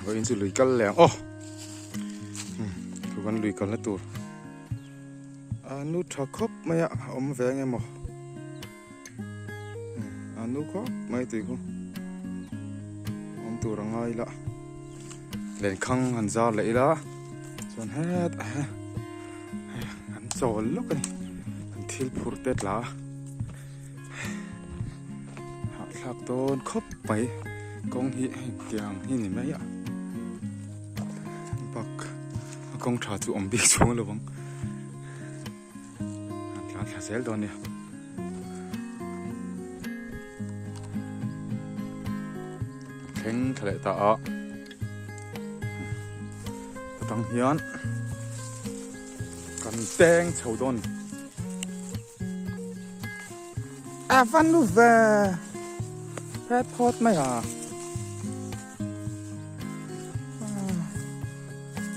Vawiin chu lui kal leh ang aw thu kan lui kalna tur a nu tha khawp mai a a awm ve ang emaw a nu khawp mai tui khu awm tur a ngai ila lenkhang han zar leh ila chuan hetah hian an chawl lawk a ni an thil phur te tla a. Hahthlak dawn khawp mai kawng hi hei tiang hi ni mai a bak a kawng tha chu awm bik chuang lo ang a tlan thla zel dawn nia. Thleng thla leh ta a atang hian kan teng chho dawn. A van lu ve phet phawt mai a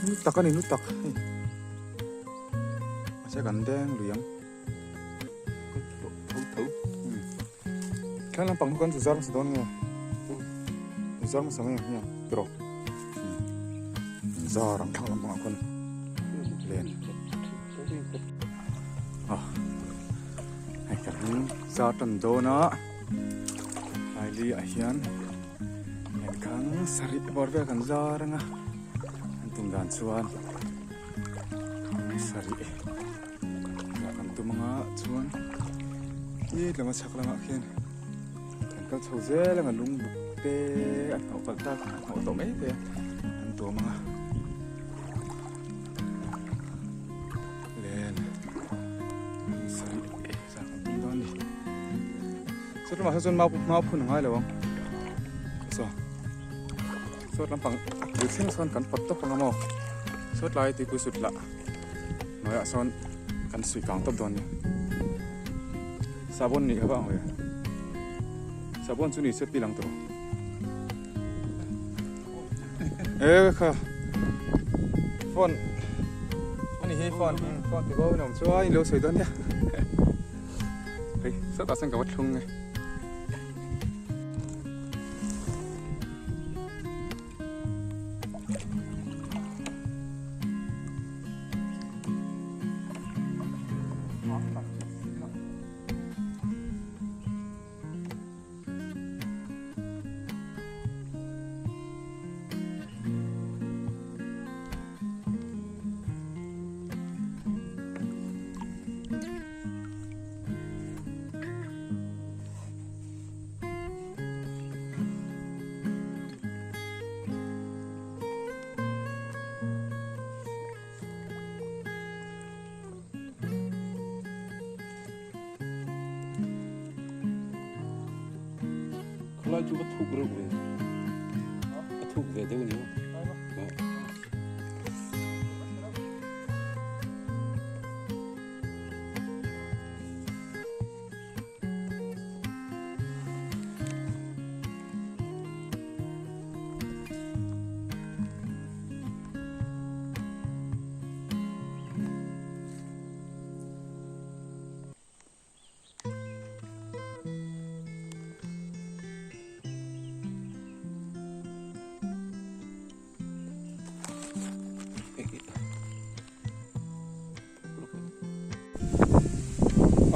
nu tak a ni nu tak hei mahse kan deng lui ang tho tho thlang lampang chu kan zu zar hmasa dawn nge zu zar hmasa mai ang hian tiraw zar ang thlang lampangah khawn len. Hei kan zar tan dawn a laili ah hian engkhang sarih bawr vel kan zar ang a an tum dan chuan sarih lah kan tum ang a chuan ti tlema chhak lamah khian kan kal chho zel ang a lung buk te a hnawh palh tak a hnawh tawh mai thei a an tuam ang a. Len sarih zah kan tum dawn ni. Sawt lamah saw chuan mau mau phun a ngai lo ang. Saw sawt lampang a kil thleng sawn kan pawt tawp ang a maw. Sawt lai tuipui sut lah hnuaiah sawn kan suih kang tawp dawn ni. Sahbawn nih kha va ang ve. Sahbawn chu ni se pil ang tawh. E kha phone ani hi phone phone ti bo nom chuan in lo sawi dawn nia hei sawtah sawn ka va thlung nge. Khawlai chu ka thuk reuh ve ka thuk ve deuh ni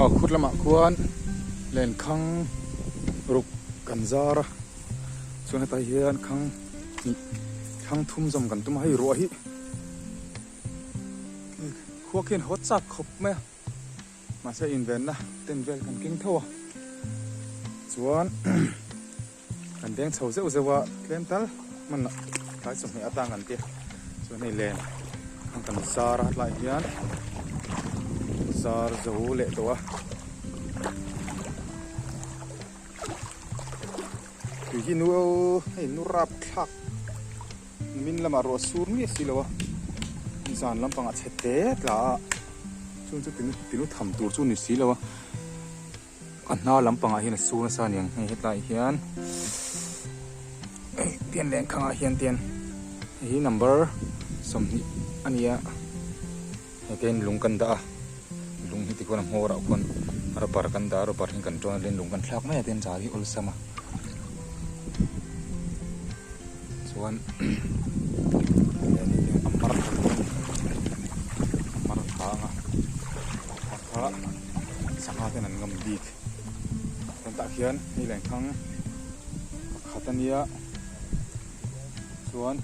Aw khut lamah khuan lenkhang ruk kan zar a chuan hetah hian khang hnih khang thum zawm kan tum a hei ruah hi khua khian haw chak khawp mai a mahse invenna ten vel kan keng tho a chuan kan deng chho zeuh zeuh a tlem tal hman ah tlai chawhmeh atang kan tia chuan hei len ang kan zar a tlaiah hian zar zo leh tawh a tui hi nu hei nu rap thlak min lamah ruah sur miah si lo a zan lampangah chhe te tla a chung chu tinu tham tur chu ni si lo a a hna lampangah hian a sur nasa aniang hei hetlai hian hei tian lengkhangah hian tian hei hi number 20 a ni a hete hian lung kan dah a lung hi tikhuan a hmawr ah khuan rubber kan dah a rubber hi kan tawn a lung kan thlak mai a tian zar hi awlsam a. Chuan a mar tha dawn a mar tha ang a a kha sangha ten an ngam bik chuan tah khian hei lenkhang pakhat a nia chuan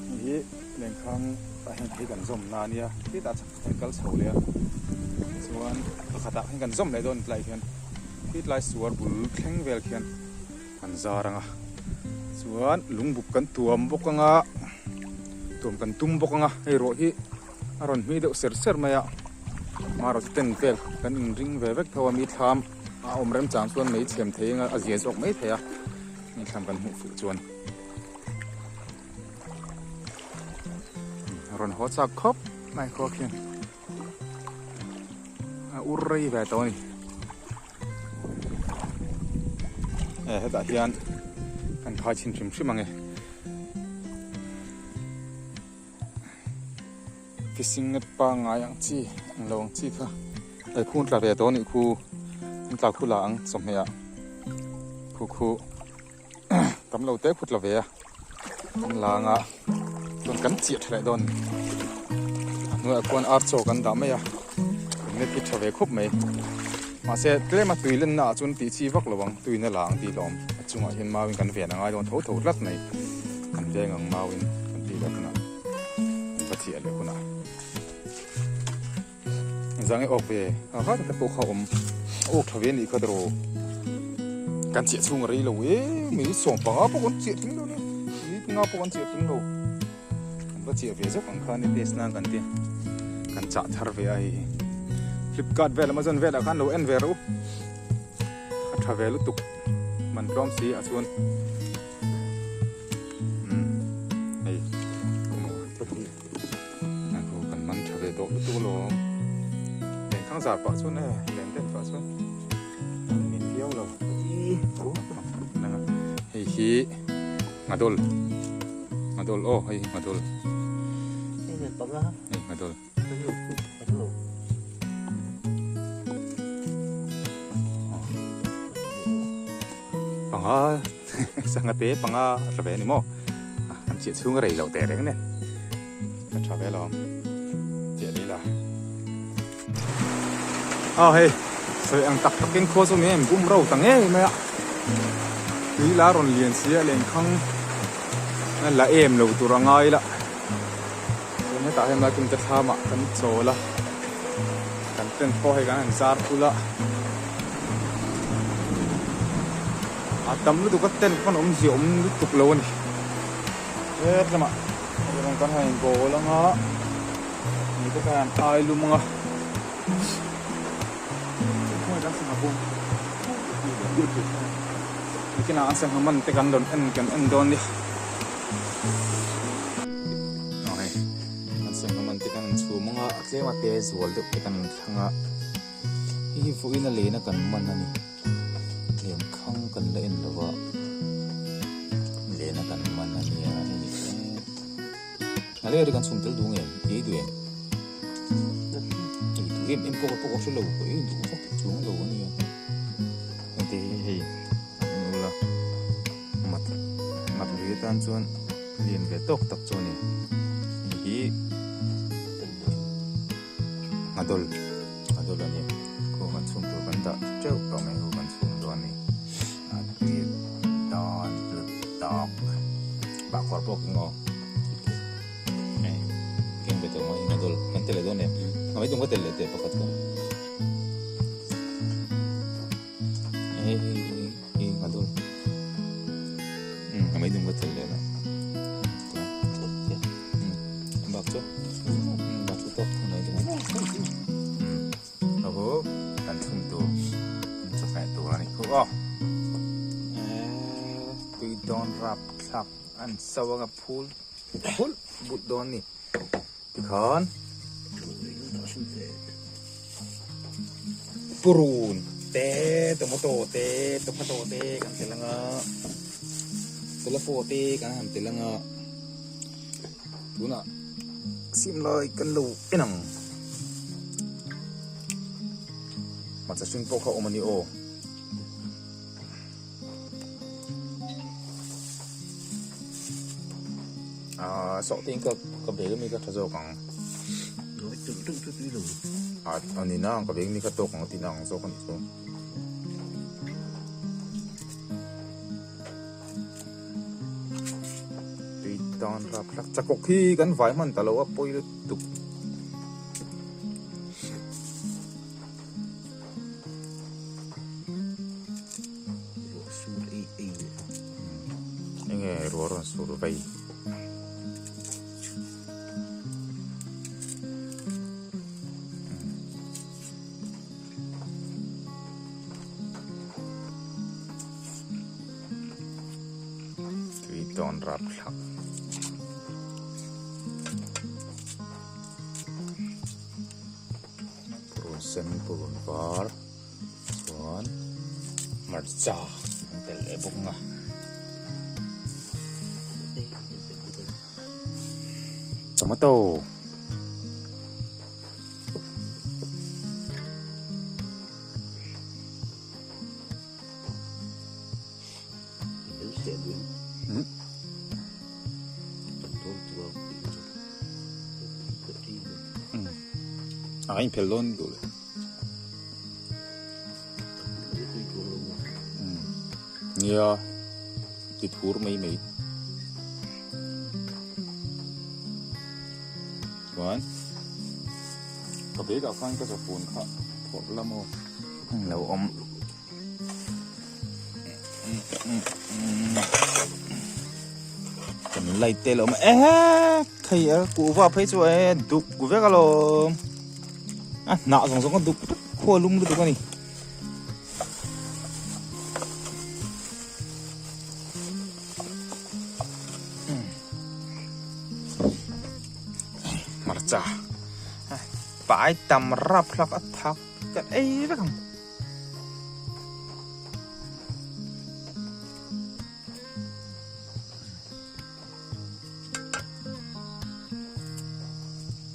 hei hi lenkhang tah hian phei kan zawm na a nia khitah chhak hian kal chho leh a chuan pakhatah khian kan zawm leh dawn tlaiah khian khitlai suar bul thleng vel khian. Kan zar ang a, chuan lungbuk kan tuam bawk ang a, tuam kan tum bawk ang a, hei ruah hi a rawn hmi deuh ser ser mai a, hmaraw chu tent vel kan inring ve vek tho a, mi thlam a awm remchang chuan mei chhem thei anga a zia zawk mai thei a, mi thlam kan hmuh fuh chuan a rawn haw chak khawp mai khua khian a ur rei ve tawh a ni. Eh hetah hian kan khai chhin hrim hrim ang e fishing net pangngai ang chi ang lo ang chi kha eh khu an tla ve tawh a nih khu an tla khu la ang chawhmeh ah khu khu tam lo te khu tla ve a an la ang a chuan kan chiah tha leh dawn a hnuaiah khuan ar chaw kan dah mai a net hi tha ve khawp mai mahse tlem a tui lenna ah chuan tih chi vak lo ang tuina la ang tih lawm a chungah hian mau in kan ven a ngai dawn tho tho tlat mai kan veng ang mau in kan tih leh hunah kan va chiah leh hunah Zang i awk ve a kha te pawh kha awm a awk tha ve anih kha tiraw kan chiah chhung a rei lo e mi sawm panga pawh kan chiah tling lo nia mi panga pawh kan chiah tling lo kan va chiah ve zawk ang khan i test nan kan ti kan chah thar ve a hei hi flipkart vel amazon velah khan lo en ve rawh u a tha ve lutuk man tlawm si a chuan. Hei kan man tha ve tawh lutuk alawm len thang zar pah chuan e len den pah chuan an min viau lo hei hi nghadol nghadol aw hei hi nghadol hei nghadol Panga sangha te panga a tla ve a ni maw an chiah chhung a rei loh teh reng nen a tha ve alawm chiah leh ila aw hei sawi ang tak tak in khua chu mi em bum ro ta ngei mai a tui la rawn lian si a lenkhang la em lo tur a ngai la. Chuan hetah hian laikim te thlamah kan chawl a, kan tent pawh hei kan han zar phul a, a tam lutuk a tent pawn awmzia awm lutuk lo a ni. Het lamah rawn kan han inbawl ang a, mi te khan an ai lum ang a, khawnge kan sangha bawm nikinah an sangha man te kan rawn en kan en dawn nia. An sangha man te kan han chhum ang a, a tlem a te zual deuh te kan han thlang a, hei hi vawiin a len a kan man a ni, lem khang kan la en lo a, len a kan man a nia hei a leh kan chhum tel duh ngem ei duh em ei duh em em pawh ka pawh ka hre lo ka ei duh vak chuang lo a nia heng te hi hei an en ula. Mat mat lui atan chuan lian ve tawk tak chu a ni. Hei hi nghadol nghadol a ni. Khaw kan chhung tur kan dah teuh tawh mai ho kan chhung dawn a ni. A tui dan tlut tawk bahkhawr pawh keng aw. Hei keng ve tawh mai nghadol kan tel leh dawn em? Nghadol ka tel leh teh pakhat kha. Hei hei hei hei nghadol. A meidum ka tel leh la. Bak chu. Bak chu tawk thung mai ding. Ho ho kan chhum tur. Chawhmeh tur a ni khu aw. Tui dawn rap thlak an so anga phul phul but dawn ni. Tikhan purun te tomato te tomato te kan tel anga telafo te kan han tel anga tunah sim lai kan lo en ang hmarcha hring pawh kha a awm a ni aw. Ah sawhte in ka ka bag ami ka tha zawk ang. Ah a ni na ka bag ami ka tawk ang a ti na ang zawk a nih chu. Tui tan rap hlak chakawk hi kan vai hman ta lo a pawi lutuk. Enge ruah rawn sur vei. Tui tawn rap thlak. Purun sen purun var chuan hmarcha an telh leh bawk ang a. Tomato. A inphel dawn duh le. Nia ti thur mai mai. Chuan ka bag ah khan ka chawfun kha phawrh la maw lo awm. Kan light te lo awm a ehe thei a kuhva phei chu e duk vek alawm a hnah zawng zawng a duk vek khua lum lutuk a ni. Hmarcha pai tam rap hlak a thak kan ei vek ang.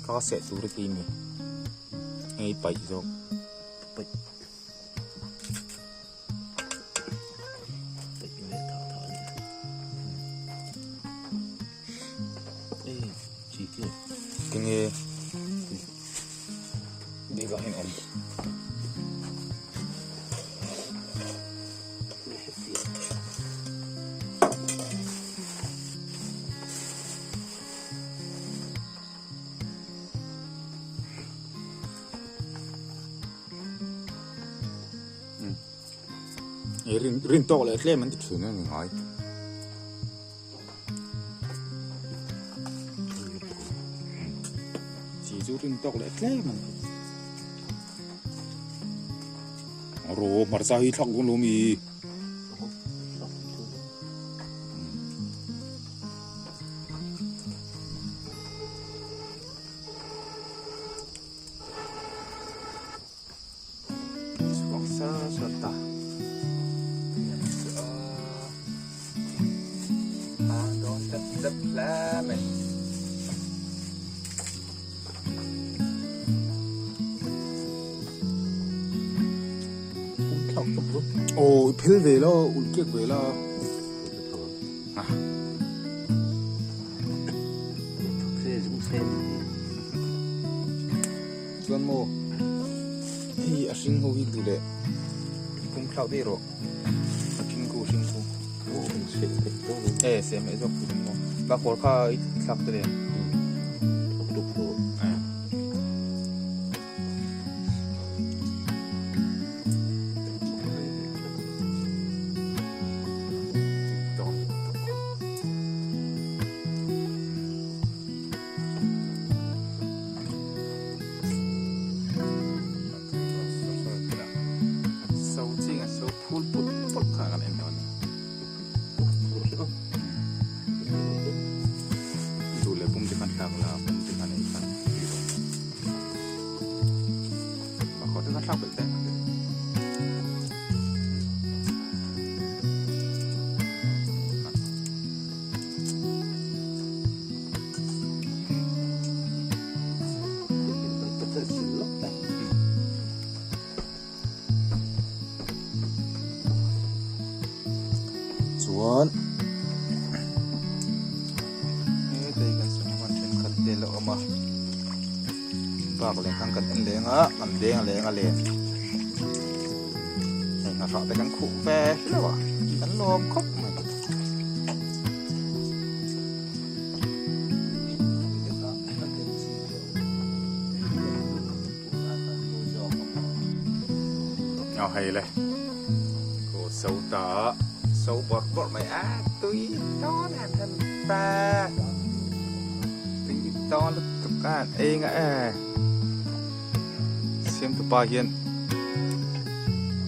Ka seh tur i ti mi hei paih zawk paih paih leh thah thah ani ei chi te tinge Bik ah hian awm. Rin rin tawk leh tlem an ti thin a ni ngai. Chi chu rin tawk leh tlem an ti. Ro hmarcha hi thlak dawn lo mi. Chhuak sar sar ta. A dawn dep dep hle mai. Aw i phel ve la ulh kek ve la. Chuan maw hei a hring ho hi duh leh pum thlak daih rawh a thing khu hring khu e seh mai zawk tur maw bakawr kha i thlak ta le. So ching a so phul put put kha kan en dawn duh leh pum te khan thlak la pum te khan ei khan tui rawh bakhaw te khan thlak belh teh. Chuan Thlalak leh khan kan en leng a, kan deng leng a len. Hei nghahrah te kan khuh ve hleuh a, kan lawm khawp mai. Aw hei le, ko so ta so bawrh bawrh mai a tui dawn han han pa tui dawn lutuk a ei nga e siamtu pa hian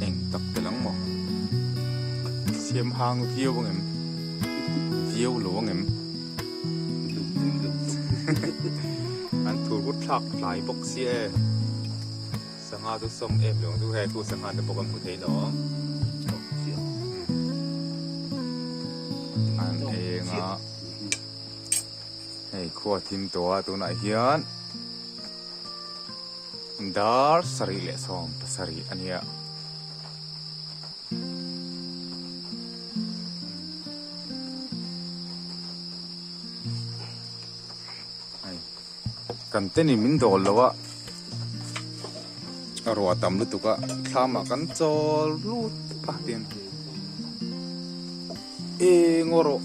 eng tak tel ang maw siam hang viau ang em viau lo ang em. An thur hut thlak tlai bawk sia e. Sangha chu sawm em lo ang chu hei khu sangha te pawh kan hmu thei lo ang. An eng a hei khua thim tawh a tunah hian dar sarih leh sawm pasarih a nia. Kan te ni min dawl lo a, a ruah tam lutuk a, thlam ah kan chawl lut a tin eng aw rawh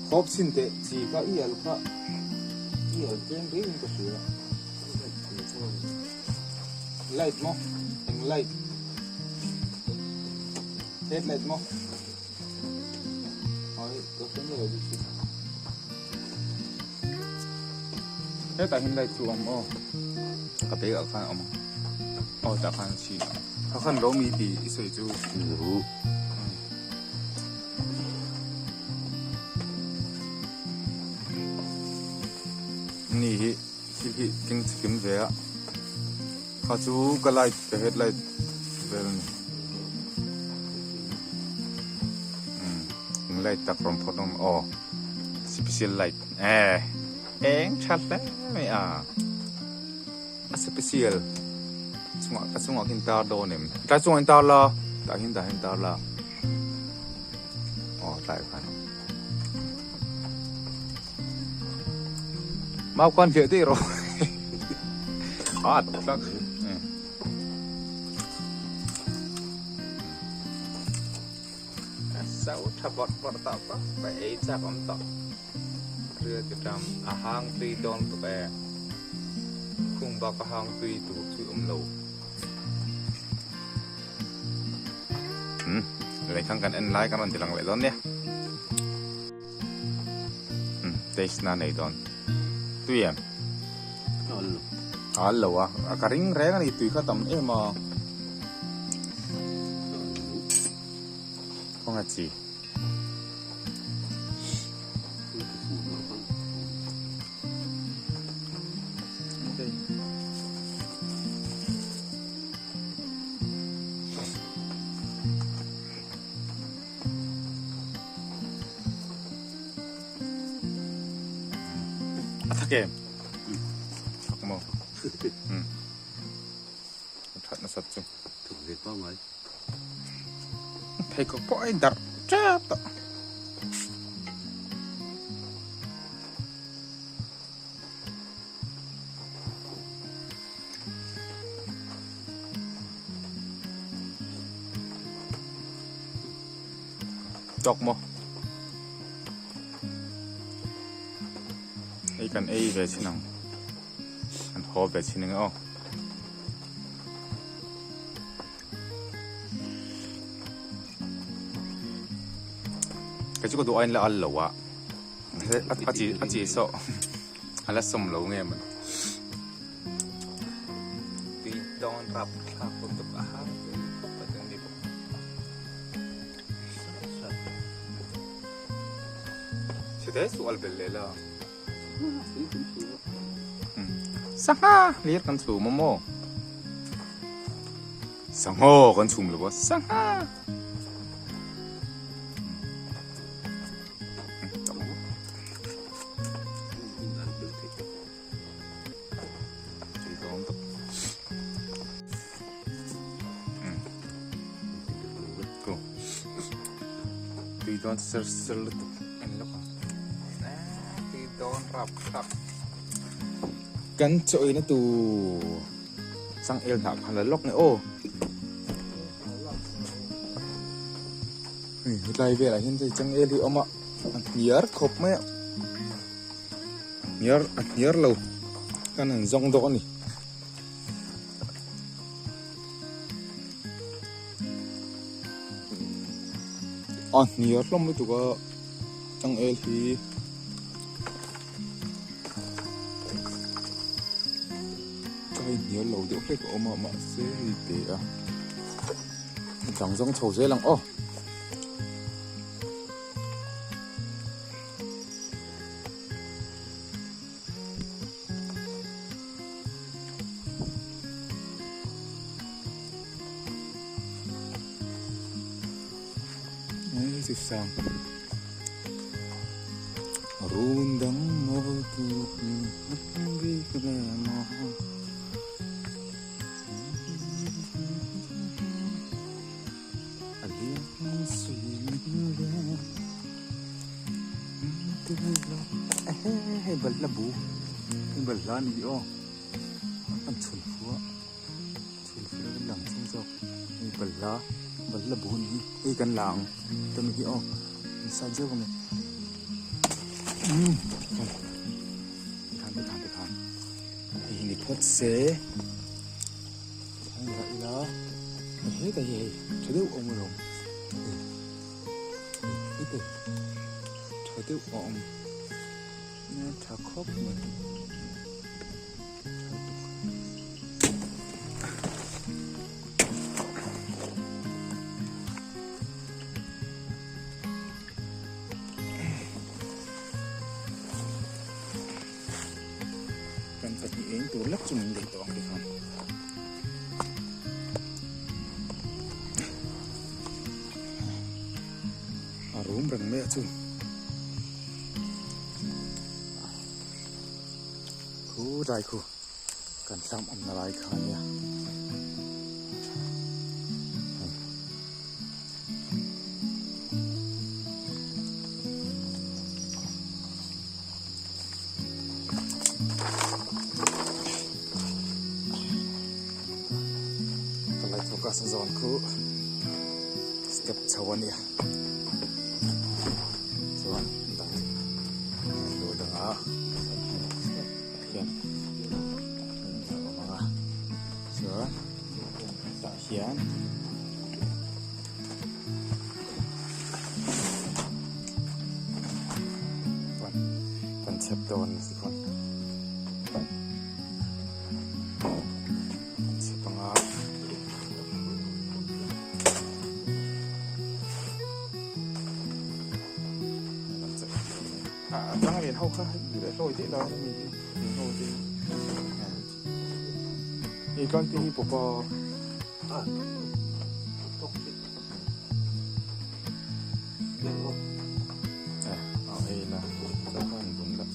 khawp chhin teh chi kha i al kha i al tlem riau in ka hria. Light maw? Eng light? Headlight maw? Ai, ka hre mai lo bik chu. Hetah hian light chu a awm aw. Ka bag ah khan a awm ang. Aw tah khan a chhin a. Kha khan lo mi tih i sawi chu. Lo. Ni hi. Thil hi keng chikim ve a, kha chu ka light ka headlight vel a ni. Umm eng light tak rawn phawt awm aw special light eh eng tha hle mai a a special chungah ka chungah khin tar dawn em tlai chungah in tar la tah hian tah hian tar la aw tlai khan. Mau khan hliah daih rawh a tlak sau tha bawrh bawrh tawh pa pa ei chak awm tawh ria ti tam a hang tui dawn tuk e khung bak a hang tui tur chu awm lo lehkhang kan en lai kan rawn ti lang leh dawn nia. Taste na nei dawn. Tui em? Al lo. Al lo a. Ka ring reng a ni tui kha tam em a. Khawnga chi. A thak em? Thak maw? A that nasat chu. Thak ve pangai. Pheikhawk pawh a indarh tep tawh. Tawk maw? Hei kan ei ve chin ang. Kan haw ve chin ang aw. Kei chu ka duh ain la al lo a. A chi a chi saw a la sawm lo nge maw. Tui dawn rap thlak lutuk a ha tui khawp a ni bawk. Chhe te chu al bel leh la. Sangha hlir kan chhum a maw? Sangha kan chhum lo a sangha. Tui dawn ser ser lutuk en lawk ang. Tui dawn rap thlak. Kan chaw eina tur changel hnah khan la lawk nge aw. Hei hetlai velah hian hei changel hi a awm a, a hniar khawp mai a, a hniar a hniar lo kan han zawng dawk a ni. A hniar hlawm lutuk a changel hi. Ka hei hnial lo deuh hlek a awm a mahse hei te a dang zawng chho zel ang aw. Sang run dang mawi tu bik le maw a liam suih hei balhla bu hei balhla a ni aw an chhun fua. Thil fel lang chiang zawk hei balhla balhla bu ni hi hei kan la ang ta mi hi aw an sat zeuh a ni umm tikhan tikhan tikhan hei hi ni phawt se tikhan dah ila hetah hi hei tha deuh a awm alawm hei hei tha deuh a awm tha khawp mai. Kan pahnih eng tur lek chu min daih tawh ang tikhan. A rum reng mai a chu. Khu tlai khu kan thlam awmna lai kha a nia. Ka light focus a zawn khu step chho a nia. Chuan dang lu danga hian a awm ang a chuan tah hian kan chhep dawn a ni khawn kan chhep ang a. A tang lian ho kha duh leh hlawi daih lai a mi hi lian ho te hi tluan te hi pawpa a ei la chuan khan bun la.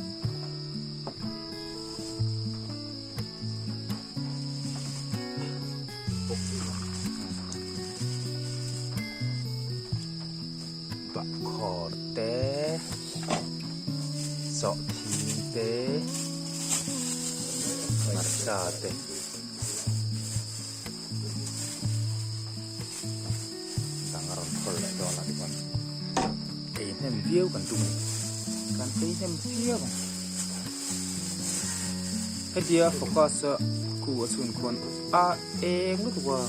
Bahkhawr te sawhthing te hmarcha te dang a rawn thawl leh dawn a tichuan ei hnem viau kan tum a ni kan ei hnem viau ang. Hetia focus a khu a chhun khuan a eng lutuk a.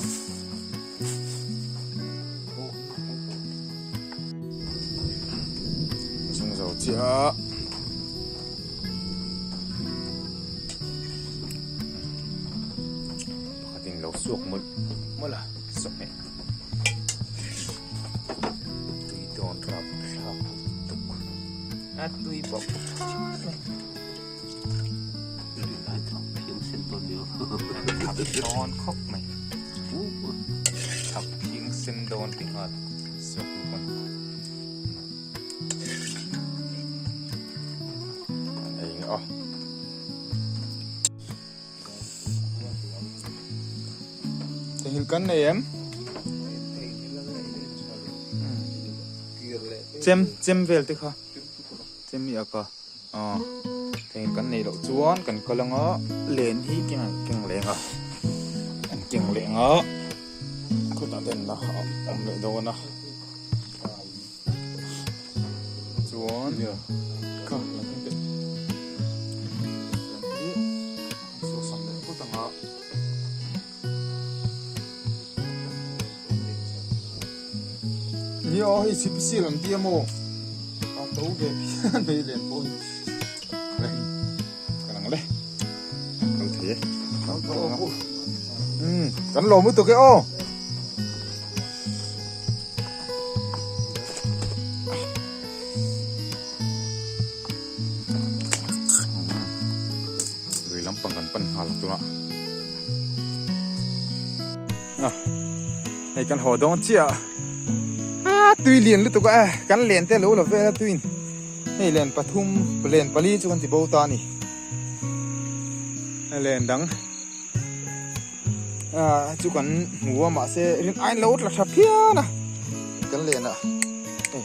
Zung zo chiah a. Pakhatin lo suak mawlh mawlh a sawhmeh. Tui dawn rap thlak tuk a tui bawk thlak mai. Thak dawn khawp mai. Thak phing sen dawn ti nghal suak duh pawn. An ei nge aw. Theihnghilh kan nei em? Chem chem vel te kha. Chem i aka. Aw. Eng kan neih loh chuan kan kal anga len hi keng keng leng a an keng leng a khutah te an la awm leh dawn a chuan kha la keng teh hi saw sam leh phawt anga. Ni aw hei chip sil an tia maw a to ve phian mai len pawh hi ka lang le kal thei e um kan lo mu tuk e aw Lui lampang kan pan nghal ang tunah. Ah, hei kan haw dawn chiah a. Ah, tui lian lutuk a, eh, kan len te lo la vel a tuin. Hei len pathum, len pali chu kan ti bo ta a ni. Len dang. Ah, chu kan hmu a mahse rin ain lo tla tha phian a. Kan len a. Hei.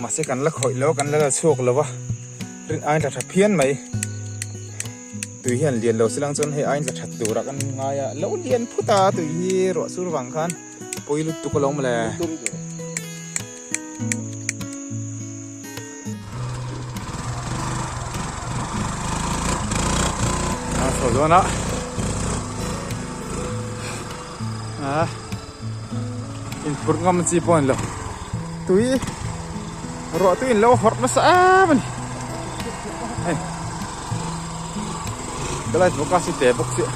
Mahse kan la khawih lo, kan la la chhuak lo va, rin ain tla tha phian mai. Tui hian lian lo silang chuan hei ain tla that turah kan ngai a, lo lian phut a tui hi ruah sur vang khan pawi lutuk alawm le. A chho dawn a. A. Inphurh ngam chi pawh a ni lo tui ruah tui in lo hawrh nasa em a ni hei ka light bawk a si te bawk chiah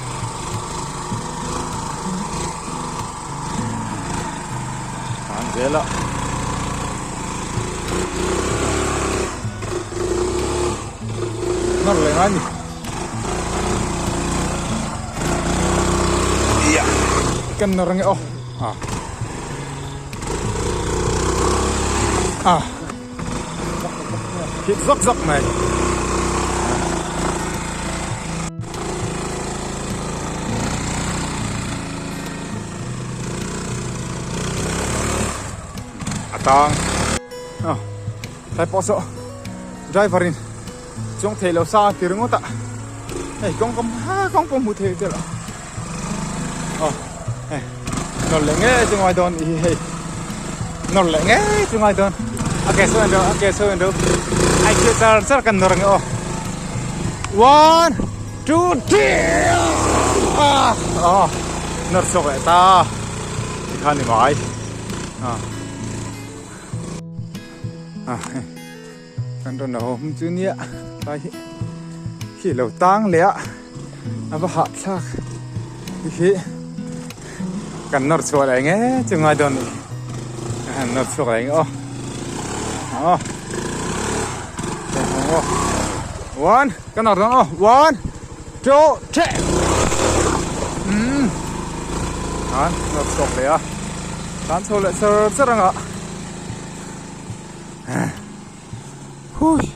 an zel a. Nawr leh ngai a ni. Kan nawr ange aw ah ah hit zawk zawk mai a tang ah tlai pawh saw driver in. Chuang thei lo sa ti ringawt a hei kawng ka ha kawng pawh hmu thei tel aw hei nawr leh ngei chu ngai dawn hi hei nawr leh ngei chu ngai dawn a ke sawn ro a ke sawn ro ai khi char char kan nawr ange aw one two three ah aw nawr chhuak leh ta tikhan ni mai ah ah hei. Kan rawn la haw hmung chu nia tlai hi khi lo tang leh a a va hahthlak hi hi kan nawr chhuah leh nge chu ngai dawn ni a han nawr chhuak leh nge aw aw aw one kan nawr dawn aw one two three um an nawr chhuak leh a tan chho leh char char anga. Hui.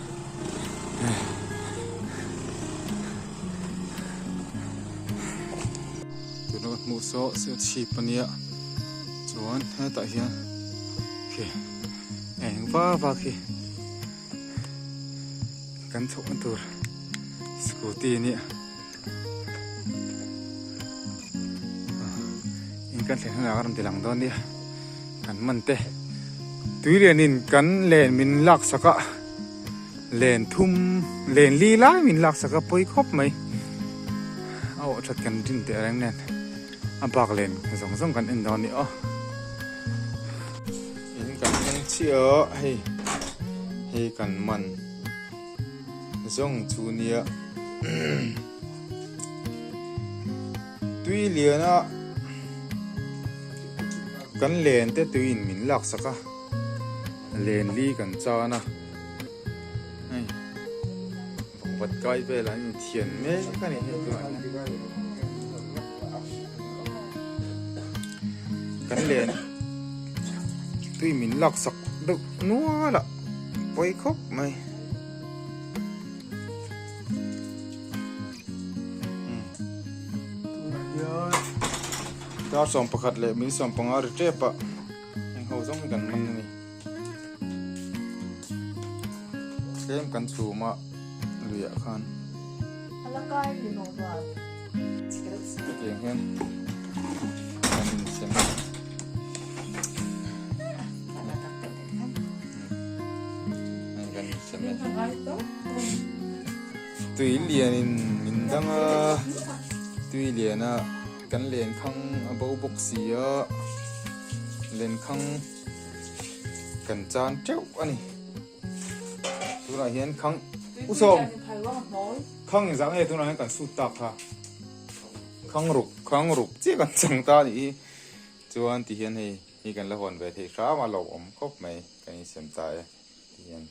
Tuna ka hmuh saw saw chhip ania chuan hetah hian khi eng va va khi kan chhohna tur scooty ania in kan thlen hunah ka rawn ti lang dawn nia. Kan man te tui lianin kan len min lak sak a len thum len li lai min lak sak a pawi khawp mai a awh that kan rin teh reng nen a bak len zawng zawng kan en dawn a ni aw in kan thleng chiah a hei hei kan man zawng chu nia tui liana. Kan len te tuiin min lak sak a, len li kan chan a, hei vawngvat kai vel an inthian mek a ni hei tunah hian. Kan len tui min lak sak deuh nual a, pawi khawp mai. Tunah hian. Dar 11 leh min 15 ri tep a eng ho zawng hi kan man a ni tlem kan chhum a Luiah khan hetiang hian kan insem a. Kan insem e. Tui lianin min dang a, tui liana kan lenkhang a bo bawk si a, lenkhang kan chan teuh a ni. Tunah hian khang usawm khang engzah nge tunah hian kan sut tak kha khang ruk khang ruk chiah kan chang ta a nih hi chuan ti hian hei hi kan la hawn ve thei hram a lo awm khawp mai kan insem ta e ti hian.